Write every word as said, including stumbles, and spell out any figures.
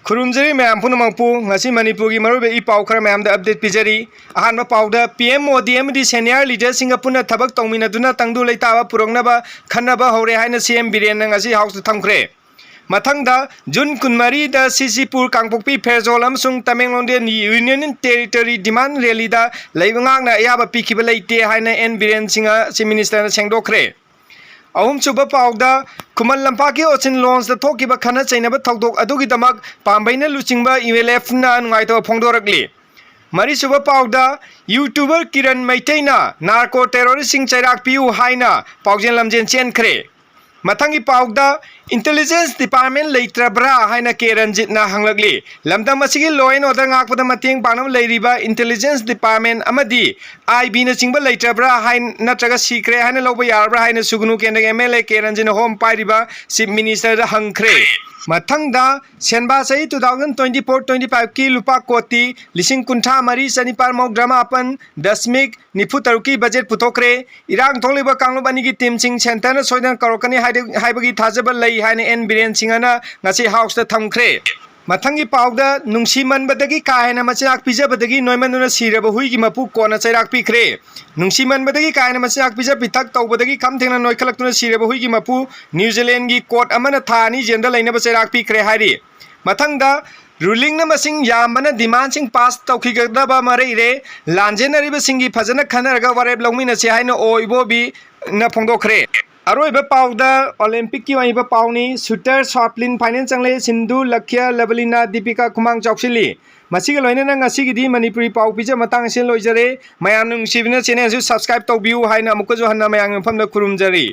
ꯈꯨꯔꯨꯝꯖꯔꯤ ꯃꯌꯥꯝ ꯄꯨꯝꯅꯃꯛꯄꯨ꯫ ꯉꯁꯤ ꯃꯅꯤꯄꯨꯔꯒꯤ ꯃꯔꯨꯑꯣꯏꯕ ꯏ ꯄꯥꯎ ꯈꯔ ꯃꯌꯥꯝꯗ update ꯄꯤꯖꯔꯤ꯫ ꯑꯍꯥꯟꯕ ꯄꯥꯎꯗ, ꯄꯤ ꯑꯦꯝ ꯃꯣꯗꯤ ꯑꯃꯗꯤ senior leaderꯁꯤꯡꯒ ꯄꯨꯟꯅ ꯊꯕꯛ ꯇꯧꯃꯤꯟꯅꯗꯨꯅ ꯇꯪꯗꯨ ꯂꯩꯇꯥꯕ ꯄꯨꯔꯛꯅꯕ ꯈꯟꯅꯕ ꯍꯧꯔꯦ ꯍꯥꯏꯅ ꯁꯤ ꯑꯦꯝ ꯕꯤꯔꯦꯟꯅ ꯉꯁꯤ ꯍꯥꯎꯁꯇ ꯊꯝꯈ꯭ꯔꯦ꯫ ꯃꯊꯪꯗ, ꯖꯨꯟ ꯀꯨꯟꯃꯔꯤꯗ ꯁꯤ ꯁꯤ ꯄꯨꯔ, ꯀꯥꯡꯄꯣꯛꯄꯤ, ꯐꯦꯔꯖꯣꯜ ꯑꯃꯁꯨꯡ ꯇꯃꯦꯡꯂꯣꯡꯗ Union Territory demand rallyꯗ ꯂꯩꯕꯥꯛꯅ ꯑꯌꯥꯕ ꯄꯤꯈꯤꯕ ꯂꯩꯇꯦ ꯍꯥꯏꯅ ꯑꯦꯟ ꯕꯤꯔꯦꯟ ꯁꯤꯡꯍ Chief Ministerꯅ ꯁꯦꯡꯗꯣꯛꯈ꯭ꯔꯦ꯫ ꯑꯍꯨꯝꯁꯨꯕ ꯄꯥꯎꯗ, ꯈꯨꯃꯟ ꯂꯝꯄꯥꯛꯀꯤ ꯑꯣꯁꯤꯟ ꯂꯣꯟꯁꯇ ꯊꯣꯛꯈꯤꯕ ꯈꯠꯅ ꯆꯩꯅꯕ ꯊꯧꯗꯣꯛ ꯑꯗꯨꯒꯤꯗꯃꯛ ꯄꯥꯝꯕꯩꯅ ꯂꯨꯆꯤꯡꯕ ꯌꯨ ꯑꯦꯜ ꯑꯦꯐꯅ ꯅꯨꯡꯉꯥꯏꯇꯕ ꯐꯣꯡꯗꯣꯔꯛꯂꯤ꯫ ꯃꯔꯤꯁꯨꯕ ꯄꯥꯎꯗ, YouTuber ꯀꯤꯔꯟ ꯃꯩꯇꯩꯅ narco terroristꯁꯤꯡ ꯆꯩꯔꯥꯛ ꯄꯤꯌꯨ ꯍꯥꯏꯅ ꯄꯥꯎꯖꯦꯜ ꯂꯝꯖꯦꯜ ꯆꯦꯟꯈ꯭ꯔꯦ꯫ ꯃꯊꯪꯒꯤ ꯄꯥꯎꯗ, Intelligence Department ꯂꯩꯇ꯭ꯔꯕ꯭ꯔꯥ ꯍꯥꯏꯅ ꯀꯦ ꯔꯟꯖꯤꯠꯅ ꯍꯪꯂꯛꯂꯤ꯫ ꯂꯝꯗꯝ ꯑꯁꯤꯒꯤ law and order ꯉꯥꯛꯄꯗ ꯃꯇꯦꯡ ꯄꯥꯡꯅꯕ ꯂꯩꯔꯤꯕ Intelligence Department ꯑꯃꯗꯤ ꯑꯥꯏ ꯕꯤꯅꯆꯤꯡꯕ ꯂꯩꯇ꯭ꯔꯕ꯭ꯔꯥ ꯍꯥꯏ-, ꯅꯠꯇ꯭ꯔꯒ ꯁꯤꯈ꯭ꯔꯦ ꯍꯥꯏꯅ ꯂꯧꯕ ꯌꯥꯔꯕ꯭ꯔꯥ ꯍꯥꯏꯅ ꯁꯨꯒꯅꯨ ꯀꯦꯟꯗ꯭ꯔꯒꯤ ꯑꯦꯝ ꯑꯦꯜ ꯑꯦ ꯀꯦ ꯔꯟꯖꯤꯠꯅ ꯍꯣꯝ ꯄꯥꯏꯔꯤꯕ Chief Ministerꯗ ꯍꯪꯈ꯭ꯔꯦ꯫ ꯃꯊꯪꯗ, ꯁꯦꯟꯕꯥ ꯆꯍꯤ two thousand twenty four twenty fiveꯀꯤ ꯂꯨꯄꯥ ꯀꯣꯇꯤ ꯂꯤꯁꯤꯡ ꯀꯨꯟꯊ꯭ꯔꯥ ꯃꯔꯤ ꯆꯅꯤꯄꯥꯟ ꯃꯧꯗ꯭ꯔꯥ ꯃꯥꯄꯟ ꯗꯁꯃꯤꯛ ꯅꯤꯐꯨ ꯇꯔꯨꯛꯀꯤ budget ꯄꯨꯊꯣꯛꯈ꯭ꯔꯦ꯫ ꯏꯔꯥꯡ ꯊꯣꯛꯂꯤꯕ ꯀꯥꯡꯂꯨꯞ ꯑꯅꯤꯒꯤ teamꯁꯤꯡ centreꯅ ꯁꯣꯏꯗꯅ ꯀꯧꯔꯛꯀꯅꯤ ꯍꯥꯏꯗ-, ꯍꯥꯏꯕꯒꯤ ꯊꯥꯖꯕ ꯂꯩ ꯍꯥꯏꯅ ꯑꯦꯟ ꯕꯤꯔꯦꯟ ꯁꯤꯡꯍꯅ ꯉꯁꯤ ꯍꯥꯎꯁꯇ ꯊꯝꯈ꯭ꯔꯦ꯫ ꯃꯊꯪꯒꯤ ꯄꯥꯎꯗ, ꯅꯨꯡꯁꯤꯃꯟꯕꯗꯒꯤ ꯀꯥ ꯍꯦꯟꯅ ꯃꯆꯤꯟꯖꯥꯛ ꯄꯤꯖꯕꯗꯒꯤ ꯅꯣꯏꯃꯟꯗꯨꯅ ꯁꯤꯔꯕ ꯍꯨꯏꯒꯤ ꯃꯄꯨ ꯀꯣꯔꯠꯅ ꯆꯩꯔꯥꯛ ꯄꯤꯈ꯭ꯔꯦ꯫ ꯅꯨꯡꯁꯤꯃꯟꯕꯗꯒꯤ ꯀꯥ ꯍꯦꯟꯅ ꯃꯆꯤꯟꯖꯥꯛ ꯄꯤꯖ ꯄꯤꯊꯛ ꯇꯧꯕꯗꯒꯤ ꯈꯝ ꯊꯦꯡꯅ ꯅꯣꯏꯈꯠꯂꯛꯇꯨꯅ ꯁꯤꯔꯕ ꯍꯨꯏꯒꯤ ꯃꯄꯨ ꯅ꯭ꯌꯨ ꯖꯤꯂꯦꯟꯒꯤ ꯀꯣꯔꯠ ꯑꯃꯅ ꯊꯥ ꯑꯅꯤ ꯖꯦꯜꯗ ꯂꯩꯅꯕ ꯆꯩꯔꯥꯛ ꯄꯤꯈ꯭ꯔꯦ ꯍꯥꯏꯔꯤ꯫ ꯃꯊꯪꯗ, rulingꯅ ꯃꯁꯤꯡ ꯌꯥꯝꯕꯅ demandꯁꯤꯡ pass ꯇꯧꯈꯤꯒꯗꯕ ꯃꯔꯩꯔꯦ꯫ ꯂꯥꯟꯖꯦꯟꯅꯔꯤꯕꯁꯤꯡꯒꯤ ꯐꯖꯅ ꯈꯟꯅꯔꯒ ꯋꯥꯔꯦꯞ ꯂꯧꯃꯤꯟꯅꯁꯤ ꯍꯥꯏꯅ ꯑꯣ ꯏꯕꯣꯕꯤꯅ ꯐꯣꯡꯗꯣꯛꯈ꯭ꯔꯦ꯫ ꯑꯔꯣꯏꯕ ꯄꯥꯎꯗ Olympicꯀꯤ ꯑꯣꯏꯕ ꯄꯥꯎꯅꯤ꯫ Shooter ꯁ꯭ꯋꯥꯄ꯭ꯂꯤꯟ final ꯆꯪꯂꯦ꯫ ꯁꯤꯟꯙꯨ, ꯂꯛꯈ꯭ꯌ, ꯂꯕꯂꯤꯅꯥ, ꯗꯤꯄꯤꯀꯥ ꯈꯨꯃꯥꯡ ꯆꯥꯎꯁꯤꯜꯂꯤ꯫ ꯃꯁꯤꯒ ꯂꯣꯏꯅꯅ ꯉꯁꯤꯒꯤꯗꯤ ꯃꯅꯤꯄꯨꯔꯤ ꯄꯥꯎ ꯄꯤꯖ ꯃꯇꯥꯡ ꯑꯁꯤꯗ ꯂꯣꯏꯖꯔꯦ꯫ ꯃꯌꯥꯝꯅ ꯅꯨꯡꯁꯤꯕꯤꯅ channelꯁꯨ subscribe ꯇꯧꯕꯤꯌꯨ ꯍꯥꯏꯅ ꯑꯃꯨꯛꯀꯁꯨ ꯍꯟꯅ ꯃꯌꯥꯝꯒꯤ ꯃꯐꯝꯗ ꯈꯨꯔꯨꯝꯖꯔꯤ꯫